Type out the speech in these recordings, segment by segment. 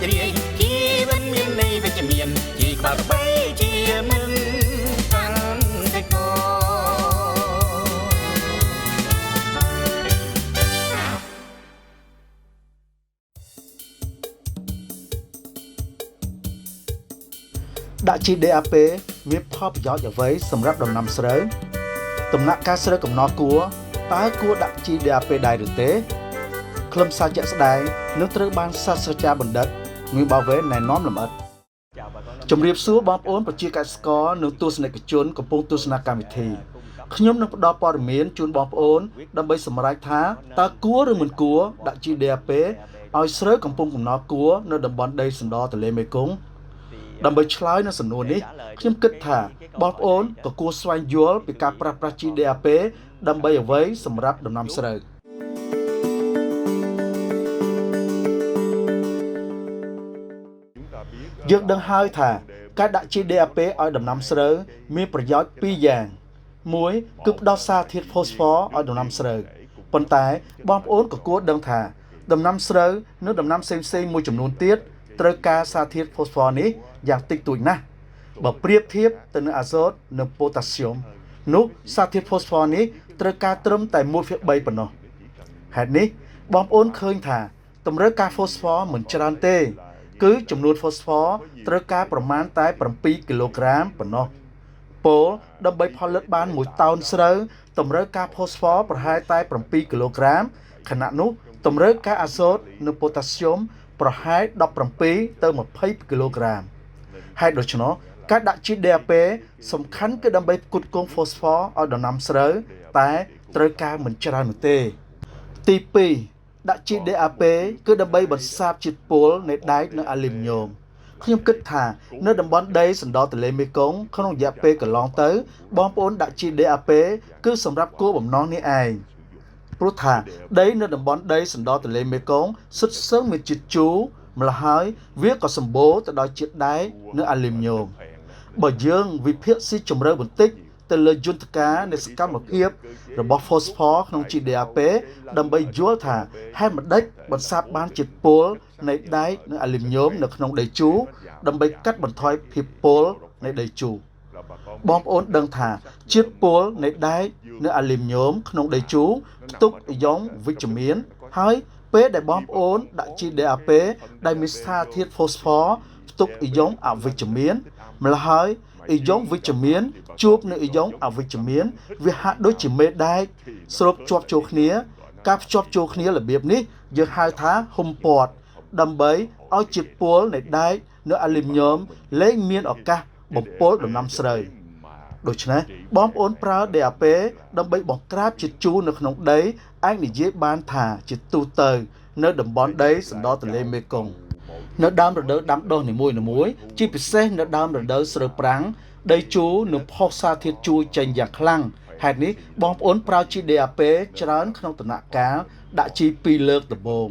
ករាយជីវិតមានន័យវិជ្ជមានជាក្បាលបីជាមិនកសិករ ដាក់ជី DAP មានផលប្រយោជន៍អ្វីសម្រាប់ដំណាំស្រូវដំណាក់កាលស្រូវកំណត់គួរតើគួរដាក់ជី DAP ដែរឬទេខ្លឹមសារជាក់ស្ដែងនឹងត្រូវបានសាស្ត្រាចារ្យបណ្ឌិតងឿបាវេណែនាំលម្អិតជំរាបសួរបងប្អូនប្រជាកសិករនិងទស្សនិកជនកំពុងទស្សនាកម្មវិធីខ្ញុំនឹងផ្ដល់ព័ត៌មានជូនបងប្អូនដើម្បីសម្រេចថាតើគួរឬមិនគួរដាក់ជី DAP ឲ្យស្រូវកំពុងកំណត់គួរនៅតំបន់ដីសណ្ដទន្លេមេគង្គដើម្បីឆ្លើយនឹងសំណួរនេះខ្ញុំគិតថាបងប្អូនក៏គួរស្វែងយល់ពីការប្រើប្រាស់ជី DAP ដើម្បីអ្វីសម្រាប់ដំណាំស្រូវយើងដឹងហើយថាការដាក់ជី DAP ឲ្យដំណាំស្រូវមានប្រយោជន៍ពីរយ៉ាងមួយគឺផ្ដល់សារធាតុផូស្វ័រឲ្យដំណាំស្រូវប៉ុន្តែបងប្អូនក៏គួរដឹងថាដំណាំស្រូវនិងដំណាំផ្សេងៗមួយចំនួនទៀតត្រូវការសារធាតុផូស្វ័រនេះយ៉ាងតិចតួចណាស់បើប្រៀបធៀបទៅនឹងអាសូតនិងប៉ូតាស្យូមនោះសារធាតុផូស្វ័រនេះត្រូវការត្រឹមតែ 1/3 ប៉ុណ្ណោះហេតុនេះបងប្អូនឃើញថាតម្រូវការផូស្វ័រមិនច្រើនទេគឺចំនួនផូស្វ័រត្រូវការប្រមាណតែ7គីឡូក្រាមប៉ុណ្ណោះពោលដើម្បីផលិតបាន1តោនស្រូវតម្រូវការផូស្វ័រប្រហែលតែ7គីឡូក្រាមខណៈនោះតម្រូវការអាសូតនិងប៉ូតាស្យូមប្រហែល17ទៅ20គីឡូក្រាមហេតុដូច្នោះការដាក់ជី DAP សំខាន់គឺដើម្បីផ្គត់ផ្គង់ហ្វូស្វ័រឲ្យដំណាំស្រូវតែត្រូវការមិនច្រើននោះទេទី2ដាក់ជី DAP គឺដើម្បីបន្សាបជាតិពុលនៃដែកនិងអាលូមីញ៉ូមខ្ញុំគិតថានៅតំបន់ដីសណ្ដទន្លេមេគង្គក្នុងរយៈពេលកន្លងទៅបងប្អូនដាក់ជី DAP គឺសម្រាប់គោលបំណងនេះឯងព្រោះថាដីនៅតំបន់ដីសណ្ដទន្លេមេគង្គសុទ្ធសឹងមានជាតិជូរម្ល៉េះហើយវាក៏សម្បូរទៅដោយជាតិដែកនិងអាលូមីញ៉ូមបើយើងវិភាគស៊ីជម្រៅបន្តិចទៅលើយន្តការនៃសកម្មភាពរបស់ហ្វូស្វ័រក្នុងជី DAP ដើម្បីយល់ថាហេតុម្ដេចបន្សាបបានជាតិពុលនៃដែកនិងអាលូមីញ៉ូមនៅក្នុងដីជូរដើម្បីកាត់បន្ថយភាពពុលនៃដីជូរបងប្អូនដឹងថាជាតិពុលនៃដែកនិងអាលូមីញ៉ូមក្នុងដីជូរផ្ទុកអ៊ីយ៉ុងវិជ្ជមានហើយពេលដែលបងប្អូនដាក់ជី DAP ដែលមានសារធាតុហ្វូស្វ័រផ្ទុកអ៊ីយ៉ុងអវិជ្ជមានម្ល៉េះហើយអ៊ីយ៉ុងវិជ្ជមានជួបនឹងអ៊ីយ៉ុងអវិជ្ជមានវាហាក់ដូចជាមេដែកស្រូបជាប់ចូលគ្នាការភ្ជាប់ចូលគ្នារបៀបនេះយើងហៅថាហ៊ុំព័ទ្ធដើម្បីឲ្យជាតិពុលនៃដែកនិងអាលូមីញ៉ូមលែងមានឱកាសបំពុលដំណាំស្រូវដូច្នេះបងប្អូនប្រើ DAP ដើម្បីបង្ក្រាបជាតិជូរនៅក្នុងដីអាចនិយាយបានថាជាទូទៅនៅតំបន់ដីសណ្ដទន្លេមេគង្គនៅដើមរដូវដាំដុះនីមួយៗជាពិសេសនៅដើមរដូវស្រូវប្រាំងដីជូរនឹងផុសសារធាតុជូរចេញយ៉ាងខ្លាំងហេតុនេះបងប្អូនប្រើជី DAP ច្រើនក្នុងដំណាក់កាលដាក់ជី2លើកដំបូង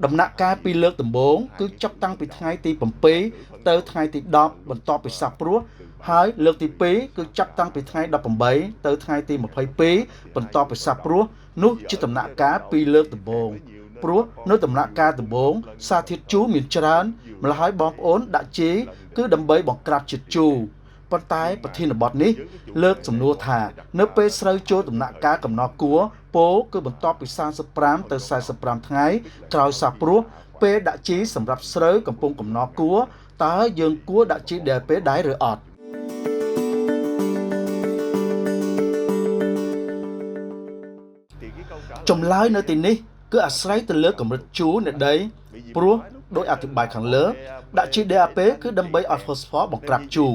ដំណាក់កាល2លើកដំបូងគឺចាប់តាំងពីថ្ងៃទី7ទៅថ្ងៃទី10បន្ទាប់ពីសាបព្រោះហើយលើកទី2គឺចាប់តាំងពីថ្ងៃ18ទៅថ្ងៃទី22បន្ទាប់ពីសាបព្រោះនោះជាដំណាក់កាល2លើកដំបូងព្រោះនៅដំណាក់កាលដំបូងសារធាតុជូរមានច្រើនម្ល៉េះហើយបងប្អូនដាក់ជីគឺដើម្បីបង្ក្រាបជាតិជូរប៉ុន្តែប្រធានបទនេះលើកសំណួរថានៅពេលស្រូវចូលដំណាក់កាលកំណត់គួរពោគឺបន្ទាប់ពី35ទៅ45ថ្ងៃក្រោយសាបព្រោះពេលដាក់ជីសម្រាប់ស្រូវកំពុងកំណត់គួរតើយើងគួរដាក់ជី DAP ដែរឬអត់ចម្លើយនៅទីនេះគឺអាស្រ័យទៅលើកម្រិតជូរនៃដីព្រោះដោយអធិប្បាយខាងលើដាក់ជី DAP គឺដើម្បីឲ្យហ្វូស្វ័របង្ក្រាបជូរ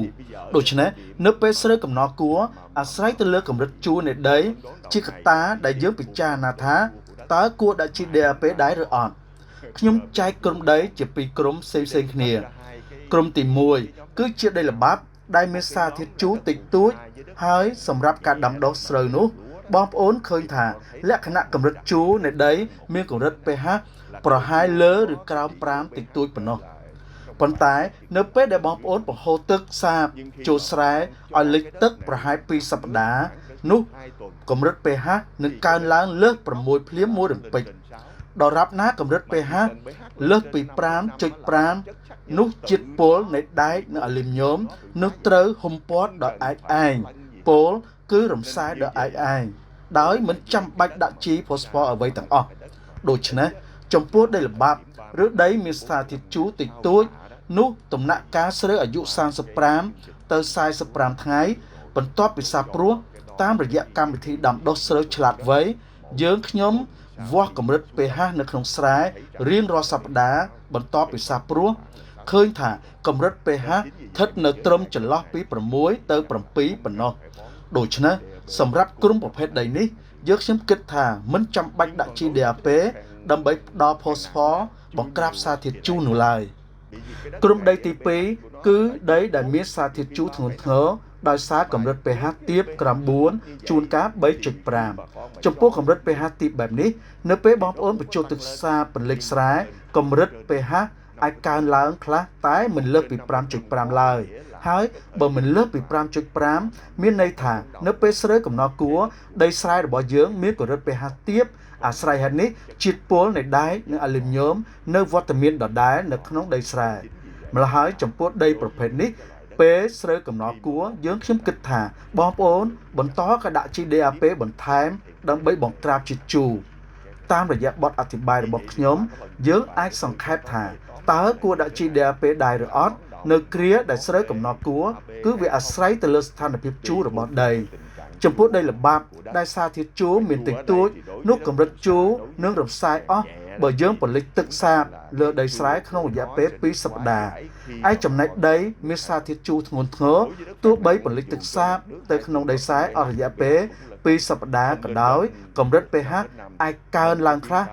ដូច្នេះនៅពេលស្រូវកំណត់គួរអាស្រ័យទៅលើកម្រិតជូរនៃដីជាកត្តាដែលយើងពិចារណាថាតើគួរដាក់ជី DAP ដែរឬអត់ខ្ញុំចែកក្រុមដីជាពីរក្រុមផ្សេងៗគ្នាក្រុមទី1គឺជាដីល្បាប់ដែលមានសារធាតុជូរតិចតួចហើយសម្រាប់ការដាំដុះស្រូវនោះបងប្អូនឃើញថាលក្ខណៈកម្រិតជូរនៃដីមានកម្រិត pH ប្រហែលលើឬក្រោម5តិចតួចប៉ុណ្ណោះប៉ុន្តែនៅពេលដែលបងប្អូនបង្ហូរទឹកសាបចូលស្រែឲ្យលិចទឹកប្រហែល2សប្តាហ៍នោះកម្រិត pH នឹងកើនឡើងលើស6ភ្លាមមួយរំពេច ដរាបណាកម្រិត pH លើសពី 5.5 នោះជាតិពុលនៃដែកនិងអាលីមីញ៉ូមនឹងត្រូវហ៊ុមព័ទ្ធដោយឯកឯងពោលគឺរំសាយដោយឯកឯងដោយមិនចាំបាច់ដាក់ជីផូស្វ័រអ្វីទាំងអស់ដូច្នេះចំពោះដីល្បាប់ឬដីមានសារធាតុជូរតិចតួចនោះដំណាក់កាលស្រូវអាយុ35ទៅ45ថ្ងៃបន្ទាប់ពីសាបព្រោះតាមរយៈកម្មវិធីដាំដុះស្រូវឆ្លាតវៃយើងខ្ញុំវាស់កម្រិត pH នៅក្នុងស្រែរៀងរាល់សប្តាហ៍បន្ទាប់ពីសាបព្រោះឃើញថាកម្រិត pH ស្ថិតនៅត្រឹមចន្លោះពី6ទៅ7ប៉ុណ្ណោះដូច្នេះសម្រាប់ក្រុមប្រភេទដីនេះយើងខ្ញុំគិតថាមិនចាំបាច់ដាក់ជី DAP ដើម្បីផ្ដល់ផូស្វ័របង្ក្រាបសារធាតុជូរនោះឡើយក្រុមដីទី2គឺដីដែលមានសារធាតុជូរធ្ងន់ធ្ងរដោយសារកម្រិត pH ទាបក្រោម4ជួនកាល 3.5 ចំពោះកម្រិត pH ទាបបែបនេះនៅពេលបងប្អូនបញ្ចូលទឹកសាបពន្លិចស្រែកម្រិត pH អាចកើនឡើងខ្លះតែមិនលើសពី 5.5 ឡើយហើយបើមិនលើសពី 5.5 មានន័យថានៅពេលស្រូវកំណត់គួរដីស្រែរបស់យើងមានកម្រិត pH ទាបអាស្រ័យហេតុនេះជាតិពុលនៃដែកនិងអាលីមីញ៉ូមនៅវត្តមានដដែលនៅក្នុងដីស្រែម្ល៉េះហើយចំពោះដីប្រភេទនេះពេលស្រូវកំណត់គួរយើងខ្ញុំគិតថាបងប្អូនបន្តក៏ដាក់ជី DAP បន្ថែមដើម្បីបង្ក្រាបជាតិជូរតាមរយៈបទអធិប្បាយរបស់ខ្ញុំយើងអាចសង្ខេបថាតើគួរដាក់ជី DAP ដែរឬអត់នៅគ្រាដែលស្រូវកំណត់គួរគឺវាអាស្រ័យទៅលើស្ថានភាពជូររបស់ដីចំពោះដីល្បាប់ដែលសារធាតុជូរមានតិចតួចនោះកម្រិតជូរនឹងរំសាយអស់បើយើងផលិតទឹកសាបលើដីស្រែក្នុងរយៈពេល2សប្តាហ៍ឯចំណែកដីមានសារធាតុជូរធ្ងន់ធ្ងរទោះបីផលិតទឹកសាបទៅក្នុងដីស្រែអស់រយៈពេល2សប្តាហ៍ក៏ដោយកម្រិត pH អាចកើនឡើងខ្លះ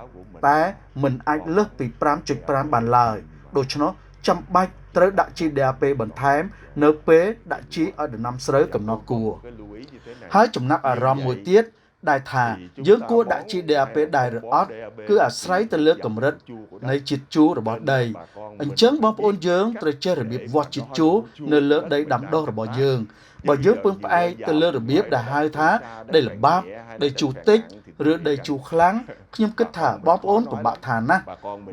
តែមិនអាចលើសពី 5.5 បានឡើយដូច្នោះចាំបាច់ត្រូវដាក់ជី DAP បន្ថែមនៅពេលដាក់ជីឲ្យដំណាំស្រូវកំណត់គួរហើយចំណាប់អារម្មណ៍មួយទៀតដែលថាយើងគួរដាក់ជី DAP ដែរឬអត់គឺអាស្រ័យទៅលើកម្រិតនៃជាតិជូររបស់ដីអញ្ចឹងបងប្អូនយើងត្រូវចេះរបៀបវាស់ជាតិជូរនៅលើដីដាំដុះរបស់យើងបើយើងពឹងផ្អែកទៅលើរបៀបដែលហៅថាដីល្បាប់ដីជូរតិចឬដីជូរខ្លាំងខ្ញុំគិតថាបងប្អូនពិបាកថាណាស់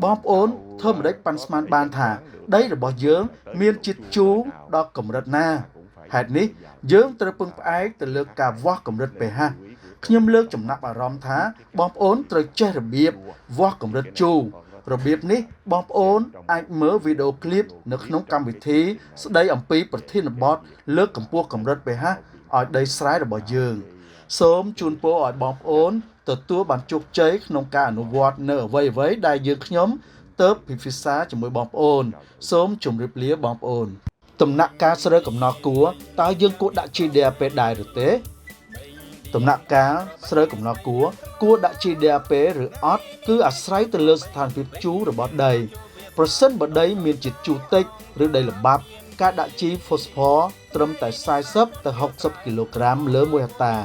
បងប្អូនធ្វើម្ដេចប៉ាន់ស្មានបានថាដីរបស់យើងមានជាតិជូរដល់កម្រិតណាហេតុនេះយើងត្រូវពឹងផ្អែកទៅលើការវាស់កម្រិត pH ខ្ញុំលើកចំណាប់អារម្មណ៍ថាបងប្អូនត្រូវចេះរបៀបវាស់កម្រិតជូររបៀបនេះបងប្អូនអាចមើលវីដេអូឃ្លីបនៅក្នុងកម្មវិធីស្ដីអំពីប្រធានបទលើកកម្ពស់កម្រិត pH ឲ្យដីស្រែរបស់យើងសូមជូនពរឲ្យបងប្អូនទទួលបានជោគជ័យក្នុងការអនុវត្តនៅអ្វីៗដែលយើងខ្ញុំទៅពិភាក្សាជាមួយបងប្អូនសូមជម្រាបលាបងប្អូនដំណាក់កាលស្រូវកំណត់គួរតើយើងគួរដាក់ជី DAP ដែរឬទេដំណាក់កាលស្រូវកំណត់គួរគួរដាក់ជី DAP ឬអត់គឺអាស្រ័យទៅលើស្ថានភាពជូររបស់ដីប្រសិនបើដីមានជាតិជូរតិចឬដីល្បាប់ការដាក់ជីហ្វូស្វ័រត្រឹមតែ40ទៅ60គីឡូក្រាមលើ1ហិកតា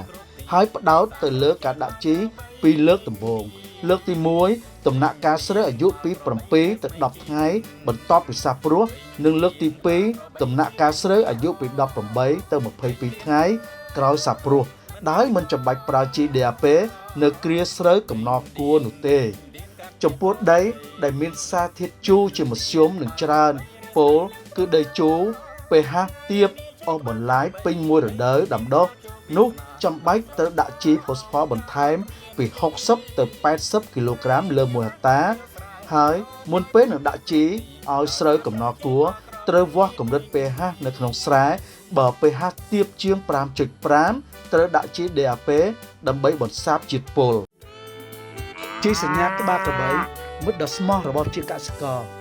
ហើយផ្ដោតទៅលើការដាក់ជីពីរលើកដំបូងលើកទី1ដំណាក់កាលស្រូវអាយុពី7ទៅ10ថ្ងៃបន្ទាប់ពីសាបព្រោះនិងលើកទី2ដំណាក់កាលស្រូវអាយុពី18ទៅ22ថ្ងៃក្រោយសាបព្រោះដោយមិនចាំបាច់ប្រើជី DAP នៅគ្រាស្រូវកំណត់គួរនោះទេចំពោះដីដែលមានសារធាតុជូរជាមធ្យមនិងច្រើនពោលគឺដីជូរ pH ទាបអស់បន្លាយពេញមួយរដូវដាំដុះនោះចាំបាច់ត្រូវដាក់ជីផូស្វ័របន្ថែមពី60ទៅ80គីឡូក្រាមលើ1ហិកតាហើយមុនពេលនឹងដាក់ជីឲ្យស្រូវកំណត់គួរត្រូវវាស់កម្រិត pH នៅក្នុងស្រែបើ pH ទាបជាង 5.5 ត្រូវដាក់ជី DAP ដើម្បីបន្សាបជាតិពុលជីសញ្ញាក្បាលក្របីមិត្តដ៏ស្មោះរបស់ជាកសិករ